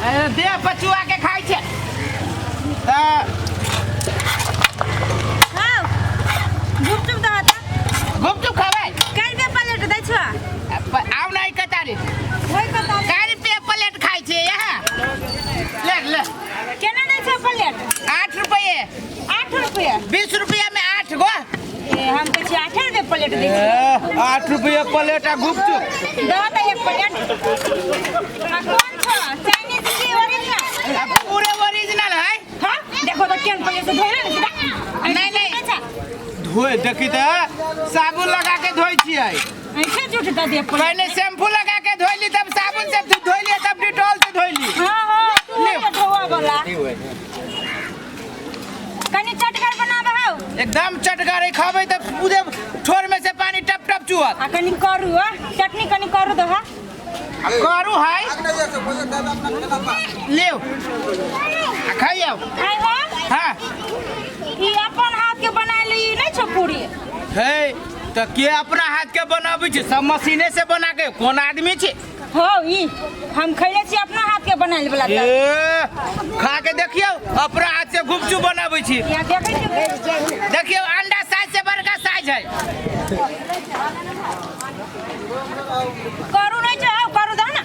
देह पचुआ के खाइ छै तऽ। हाँ, गुपचुप दह तऽ। गुपचुप खबै? कै रुपया प्लेट दै छौ? आउ ने कतारी। ओहि कतारी। कै रुपया प्लेट खाइ छियै यहाँ? ले ले। केना दै छौ प्लेट? 8 रुपये। 8 रुपये? 20 रुपया में 8 गो। ए, हम कहै छियै 8 रुपये प्लेट दै छै। 8 रुपये प्लेट आ गुपचुप। दह तऽ एक प्लेट। आ कोन छौ, चाइनीज की ओरिजिनल? आ पूरे ओरिजिनल है। हाँ, देखो तो केन प्लेट से धोइले ने सीधा। नहीं, नहीं। धोए देखी तऽ साबुन लगा के धोइ छियै। ऐसे झूठ दऽ दिए प्लेट। पहले शैम्पू लगा के धोइली, तब साबुन से धोइली, तब डिटॉल से धोइली। हाँ हाँ, तू ले। धोआ वाला कनी चटगर बनाबे हौ। एकदम चटगर है, खबै तऽ पूरे ठोर में से पानी टप टप चुअत। आ कनी करू आ चटनी कनी करू दह। आ करू है, लेव आ खाइयौ। खाइ हो। हाँ। ई अपन हाथ के बनायल ई नहि छौ पूरी? हे, तऽ के अपना हाथ के बनाबै छै? सब मशीने से बना के कोन आदमी छै? हो, ई हम खैले छी अपना हाथ के बनायल वाला तऽ। ए, खा के देखियौ, अपना हाथ से गुपचुप बनाबै छी। यहाँ देखै छी। देखियौ, अंडा साइज से बड़का साइज है। करू नहि छै? हौ, करू दह ने।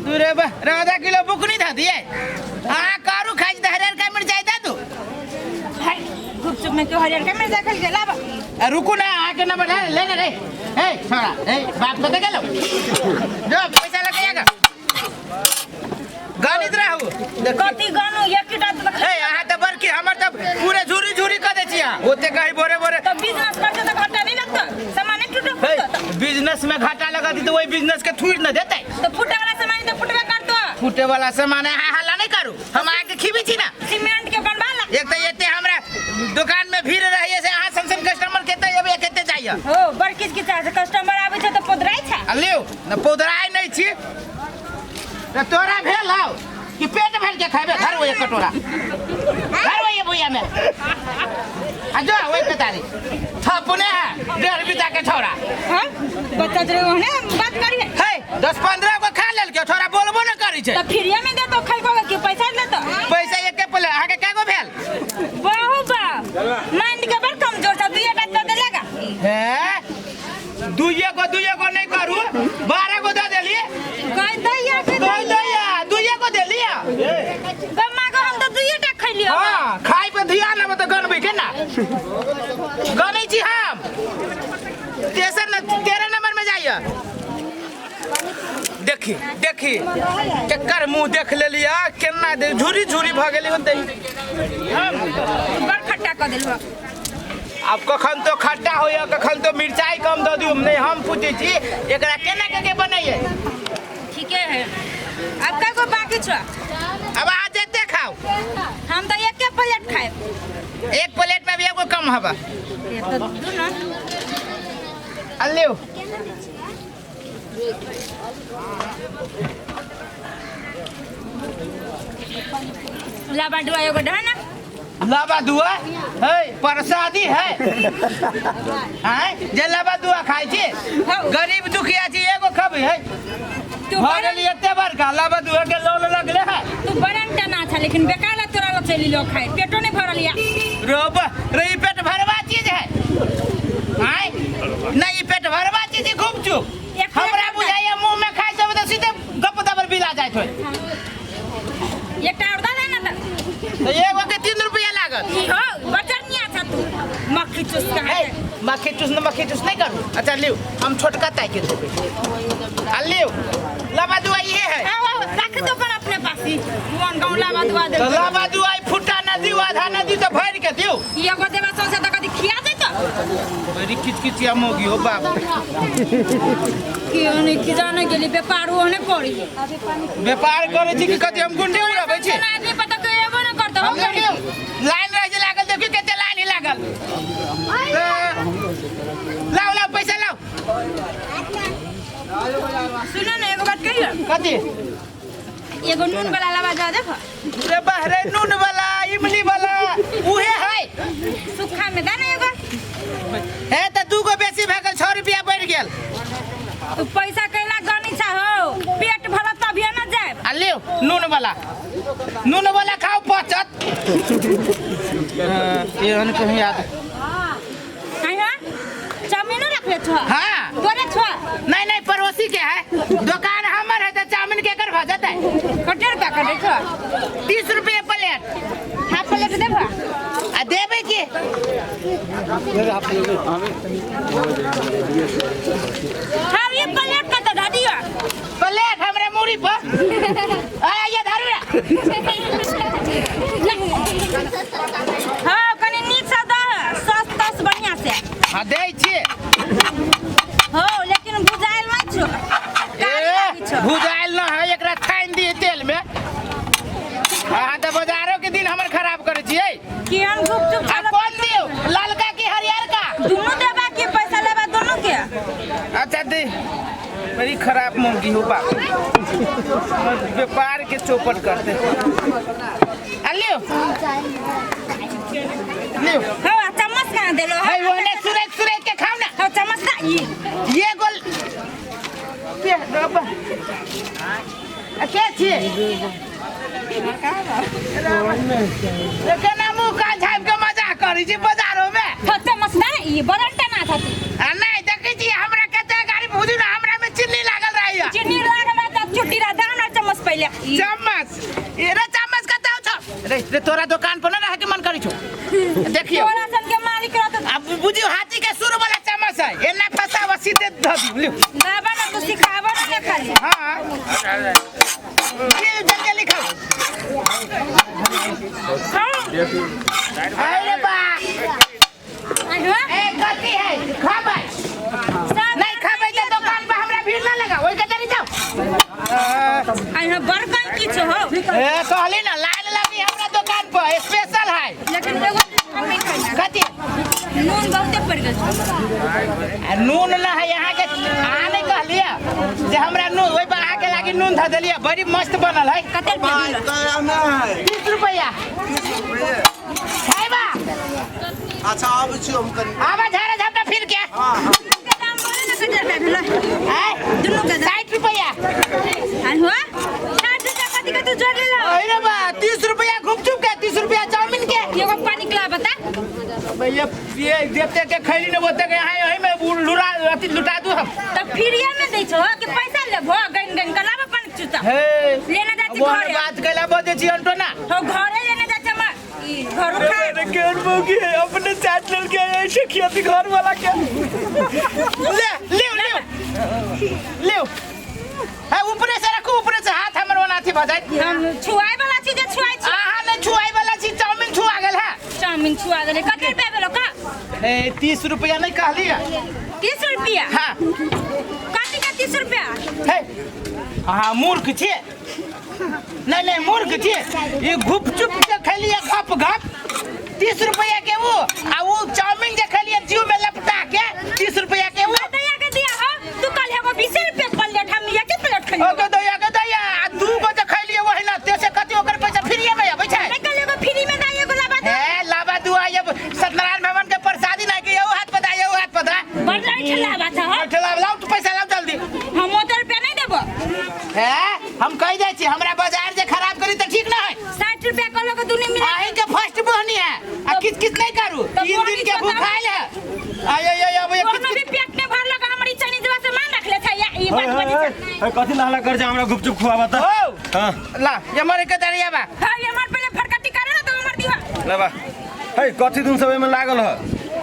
तू रे बा, रे आधा किलो बुकनी धऽ दिए। अहाँ करू खाइ छी तऽ हरियर का मिरचाई दऽ दू। है, गुपचुप में क्यों हरियर का मिर्चा खा के लाब। आ, रुकू ना, अहाँके नंबर ले ले ने रे। हे छोड़ा, हे बाप कतऽ गेलौ? जो पैसा लगे जाएगा। गणित रहू। कथी गानू, एक टा तऽ हे, अहाँ तऽ बड़की, हमर तऽ पूरे झूरी झूरी कऽ दै छी अहाँ। ओते कही बोरे बोरे। तऽ बिजनेस करते तऽ घाटा नहीं लगता? सामान नहीं टूटो? हे, फूटो? बिजनेस में घाटा लगा दी तऽ ओहि बिजनेस के थूर न देतै। तऽ फूटे वाला सामान तऽ फूटबे करतो। फूटे वाला सामान अहाँ हल्ला नहीं करू, हम अहाँके खीबै छी ना। सीमेंट के बनवा ला। एक तऽ एते हमरा दुकान में भीड़ रहैए से अहाँ सन सन कस्टमर केते एबै, केते जाइए। हो, बड़ किच किच छै, कस्टमर आबै छै तऽ पोदराइ छै। आ लियौ न, पौधराइ नहि छी तऽ तोरा भेल हौ कि पेट भरि के खैबे? धर ओहि कटोरा, धर ओहि भुइया में आ जो ओहि कतारी थपने है 1.5 बीता के छौड़ा। हाँ, बच्चा जरे ओहने बात करिए। हे, 10-15 गो खा लेलकै छौड़ा, बोलबो न करै छै। तऽ फ्रीए में देतो खैबो कि पैसा देतो? पैसा एके पले। अहाँके कै गो भेल? बहु बा, माइंड के बड़ कमजोर छ, दुइए टा दऽ देलेगा। हे, दुइए गो, दुइए गो नहि करू, 12 गो दऽ देलियै। कह दैया के। कह दैया, दुइए गो देलियै। गम्मा गो, हम तऽ दुइए टा खैलियो। हाँ, खाइ पर ध्यान लेबै तऽ गनबै केना? गनै छी हम। तेसर न 13 नंबर में जाइए। देखी देखी, केकर मुंह देख लेलियै, केना दे झुरी झुरी भऽ गेली होतै। बड़ खट्टा कऽ देलहो। आब कखन तो खट्टा होइए, कखन तो मिरचाई कम दऽ दियौ। नहि, हम पूछै छी एकरा केना के के बनैयै? ठीके है। अब कै गो बाकी छौ? अब अहाँ जते खाउ। हम तऽ एके प्लेट खायब। एक प्लेट में भी एगो कम हबा। एक तऽ दू ना। आ लियौ। लाबा डुआ एगो डह ना। लाबा दुआ है, प्रसादी है। आँय जे लाबा दुआ खाइ छी? हौ। गरीब दुखिया छी, एगो खबै है। तू भऽ बड़ा गेली एते बड़का लाबा दुआ के लौल लगले है। तू बड़ा टना था, लेकिन बेकार ला तोरा ला चलि लो खाए, पेटो नहीं भरल या। रोब रे, ई पेट भरवा चीज है? आँय नहीं, ई पेट भरवा चीज है गुपचुप? एक प्लेट हमरा और बुझाइया मुंह में खाइ सब तऽ सीधे गप दबर बिला जाइत होय। एकटा और दऽ दे ना तऽ। तऽ एगो के 3 रुपया लागत। ई हो बचनिया छ तू, मक्खी चूस के। हे, मक्खी चूस न, मक्खी चूस नहीं करू। अच्छा लिउ, हम छोटका ताकि के देबै। आ लिउ, लाबा दुआ इहे है। आओ आओ, रख दो पर अपने पास ही मोन गाँव लाबा दुआ दे। तऽ लाबा दुआ ई फुटा न दियौ, आधा न दियौ तऽ भरि के दियौ। ई एगो देबा सौंसे तऽ कथी खिया देतो? बड़ी किचकिचिया मोगी हो बाप। कि ओने की जाने गेली, व्यापार ओहने करी। व्यापार करै छी कि कथी? हम गुंडे उड़ाबै छी? आदमी पता के एबो न करतो। हम हम देखियौ, लाइन रहै छै लागल, देखियौ कते लाइन ही लागल। ए, लाउ लाउ, पैसा लाउ। सुनो ने, एगो बात कहियो। कथी? एगो नून वाला लावा जा देखो। रे बहरे, नून वाला इमली वाला उहे है। सुखा में दा ना एगो। हे, तऽ 2 गो बेसी भए गेल, 6 रुपया बढ़ि गेल। तू पैसा कैला गनी छा हो, पेट भरत तभिए न जाए। आ लियौ। लियो नून वाला, नून वाला खाओ पचत। एहन कहीं याद आया चाउमीनो रखले छो? हाँ। तोरे छो? नहीं नहीं, पड़ोसी के है दुकान, हमर है तो चाउमीन के कर भजत है। कते रुपया कटे छो? 30 रुपये प्लेट। हाफ प्लेट देबो? आ देबे की? हाँ, ये प्लेट का तो दियो। प्लेट हमरे मूड़ी पर आ ये धरू रे। हाँ, कनी नीक से दह, सस तस बढ़िया से। हाँ, दै छी। हो, लेकिन भुजाइल नहीं छो। ए, भुजाइल न है, एकरा छानि दिए तेल में। अहाँ तऽ बाजारो के दिन हमर खराब करै छियै। कि हम गुपचुप आ कोन दियौ, ललका की हरियरका? दुनू देबा कि पैसा लेबा दुनू के? अच्छा दे, बड़ी खराब मुर्गी हो बाप, व्यापार के चौपट करते। आ लियो लियो। हाँ, चम्मच कहाँ देलो? है ओने सुरेख सुरेख के खाओ ना। हाँ, चम्मच ना ई। ये गोल के रब आ के छियै? केना मुँह कान झाँपि के मजाक करै छी बाजारो में? हाँ, चम्मच ना ई बड़न टना था। आ नहीं देखै छी हमरा कते गाड़ी बुझू ना, हमरा में चिन्नी लागल रहैया। चिन्नी लागल रह त चुट्टी रह, दाम ना चम्मच पहिले। चम्मच ए रे, चम्मच कतौ छौ रे? रे तोरा दुकान पर न रहे के मन करै छौ, देखियौ। तोरा सन के मालिक रह त अब बुझियौ हाथी के सुर वाला चम्मच है, एना फसाव सीधे धऽ दियौ। लियौ। लाबा ना, तू सिखाबा ना ने खाली। हाँ, लियौ, जल्दी लिखाउ। हाँ। अरे बा। आइहो। ए कथी है, खबै? नहीं खबै तऽ दुकान पर हमरा भीड़ ना लगा, ओहि के तरी जाओ। आइहो, बड़कन की छो हो? ए कहली ना लाइन लगी हमरा दुकान पर, स्पेशल है। लेकिन एगो हम नहीं खाइना। कथी? नून बहुते पड़ गेल छो। आ नून ना है यहाँ के, अहाँ नहीं कहलिए जे हमरा नून, ओहि पर अहाँके लागी नून धऽ देलिए, बड़ी मस्त बनल है। कते रुपया मिलल? 30 रुपया। खाइबा? अच्छा, आबै छी हम कनि। आबा झाड़ा झपटा फिर के। दुनू के दाम बोले ना, कते रुपया भेलै? आय? दुनू के दाम। 60 रुपया। आइहो, 60 रुपया कथी के तू जोड़ लेला? अरे बा, 30 रुपया गुपचुप के, 30 रुपया चाउमीन के। एगो पानी के ला बता। भैया ये जते के खैली ने ओते के यहाँ यही में लुरा अथी लुटा दू हम। तब फ्रीया में दै छो कि पैसा लेबो? गन गन के लाबा पानी चुता। हे, लेने जाइ छी वो घरे। बात कैला बजै छी अंटो ना। हो, घरे लेने जाइ छी हम, ई घरो खा। केहन मौगी है, अपने चाट लेलके ऐसे खियाती घर वाला के। ले लियो लियो लियो, है ऊपरे से रखू, ऊपरे से हाथ हमर ओना अथी भऽ जाइत। हम छुआए वाला चीज जे छुआइ छी। अहाँ नहि छुआइ वाला छी, चाउमीन छुआ गेल है। चाउमीन छुआ गेलै। कते रुपया भेलो का? ए 30 रुपया नहीं कहलिए? 30 रुपया? हाँ। कथी के 30 रुपया? हे, अहाँ मूर्ख छियै। नहीं नहीं, मूर्ख छियै। ई गुपचुप जे खैलिए गप गप 30 रुपया के वो, आ वो चाउमीन जे खैलिए जीव में लपटा के 30 रुपया के वो। दैया के दिया हो, तू कल एगो 20 रुपया के प्लेट, हम एके प्लेट खैलिए। ओके दैया के दैया, आ दू गो जे खैलिए वही ना, ते से कथी ओकर पैसा फ्रीए में अबै छै? नहीं, कल एगो फ्री में दा, एगो लाबा दे। हे लाबा दुआ, ये सत्यनारायण भगवान के प्रसादी ना के, यो हाथ पता, यो हाथ पता। बड़ नहीं ठेलाबा था हो। ठेला लाओ तू, पैसा लाओ जल्दी। हम ओते रुपया नहीं देबो। हे, हम कहि जाइ छी, हमरा बाजार जे खराब करी तऽ ठीक ना है। 60 रुपया कहलो के दुनी मिला। अहीं के फर्स्ट बोहनी है, आ किछ किछ नहीं करू। तो 3 दिन के बोहनी भूखाइल है। आय आय आय, अब ये कोनो किछ भी पेट में भरलक, हमर ई चाइनीज से मान रखले छै या ई बात बजे छै। ए, कथी लहला कर जा हमरा गुपचुप खुआबा त? हो। हां। ला, ये मरे के दरिया बा। हां, ये हमर पहिले फटकटी करे ना तो हमर दिहा। ले बा। हे, कथी दिन सब एमे लागल ह?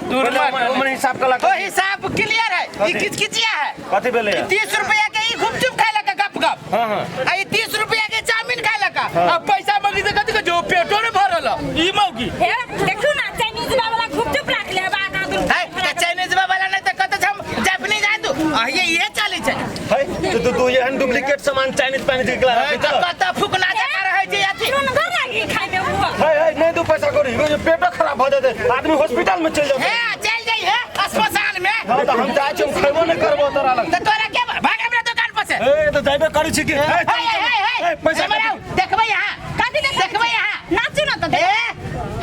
दूर पहिले मत। ओमन हिसाब कला। ओ हिसाब क्लियर है, ई कथी? किच किचिया है। कथी भेलै? 30 रुपया के ई गुपचुप खाय लका गप गप। हां हां। आ ई 30 रुपया के चाउमीन खाय लका। आ पैसा मंगी से कथी के जो पेटो ने भरल ई मौगी। हे, देखू ना, चाइनीज वाला गुपचुप राख ले बा का दुन। है त चाइनीज वाला नहीं त कत हम जापानीज आय तू। आ ये चलै छै। हे, तो तू एहन डुप्लीकेट सामान चाइनीज पानी के खिला है, रखै त कत फुकना जका रहै छै अथी। सुन घर लागी खाय में हुआ। हे हे, नहीं दू पैसा करी, जे पेटो खराब भ जेतै, आदमी हॉस्पिटल में चलि जेतै। हे, चल जाइ हे अस्पताल में। हां, त हम जाइ छी, हम खैबो नहीं करबो तोरा लग। त तोरा के भाग हमरा दुकान पर से। ए, त जाइबे करै छी की? हे, हे हे हे हे, पैसा हमरा आउ, देखबै यहाँ। कथी देखबै यहाँ? नाचू ना त। ए,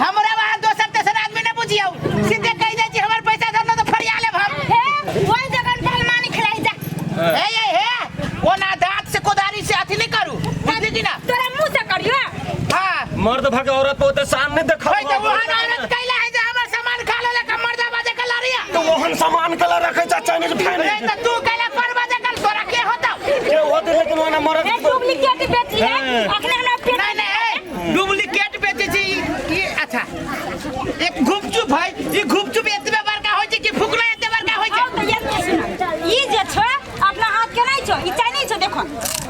हमरा वहाँ दोसर तेसर आदमी नहीं बुझियौ, सीधे कहि जाइ छी हमर पैसा धर न त फरिया लेब हम। हे, ओहि जगह पहलवानी खिलाई जा। हे हे हे, ओना दांत से कोदारी से अथी नहीं करू, बुझली कि ना? मर्द भके औरत पे ओते शान नहीं देखा ओए त वहां औरत कैला है जे हमर सामान खा लेलक मर्दा बाजे के लड़िया। तो ओहन सामान कला रखे चा चाइनीज रे फैन त तू कैला पर बाजे कल तोरा के होतौ? के होते लेकिन ओना मर्द ए डुप्लीकेट बेचलिए अखने हमरा पेट। नहीं नहीं, डुप्लीकेट बेचै छी ई। अच्छा एक घुपचुप है, ई घुपचुप एतबे बड़का होइ छै कि फुकना एते बड़का होइ छै? आउ तऽ ये सुन, ई जे छौ अपना हाथ के नहीं छौ, ई चाइनीज छौ। देखो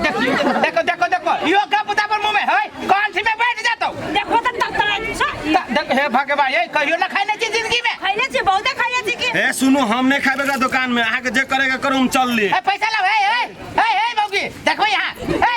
देखो देखो देखो देखो, इहो गप पर मुंह में है कौन सी में बैठ जातो। देखो तऽ तक छौ। देख हे भगवान, ये कहियो ना खाइने छी जिंदगी में। खैले छी, बहुते खैले छी की। ए सुनू, हम नहीं खाबेगा दुकान में, अहाँ के जे करेगा करू, हम चल ली। ए पैसा लाओ। ए ए ए ए बौगी देखो यहाँ, ए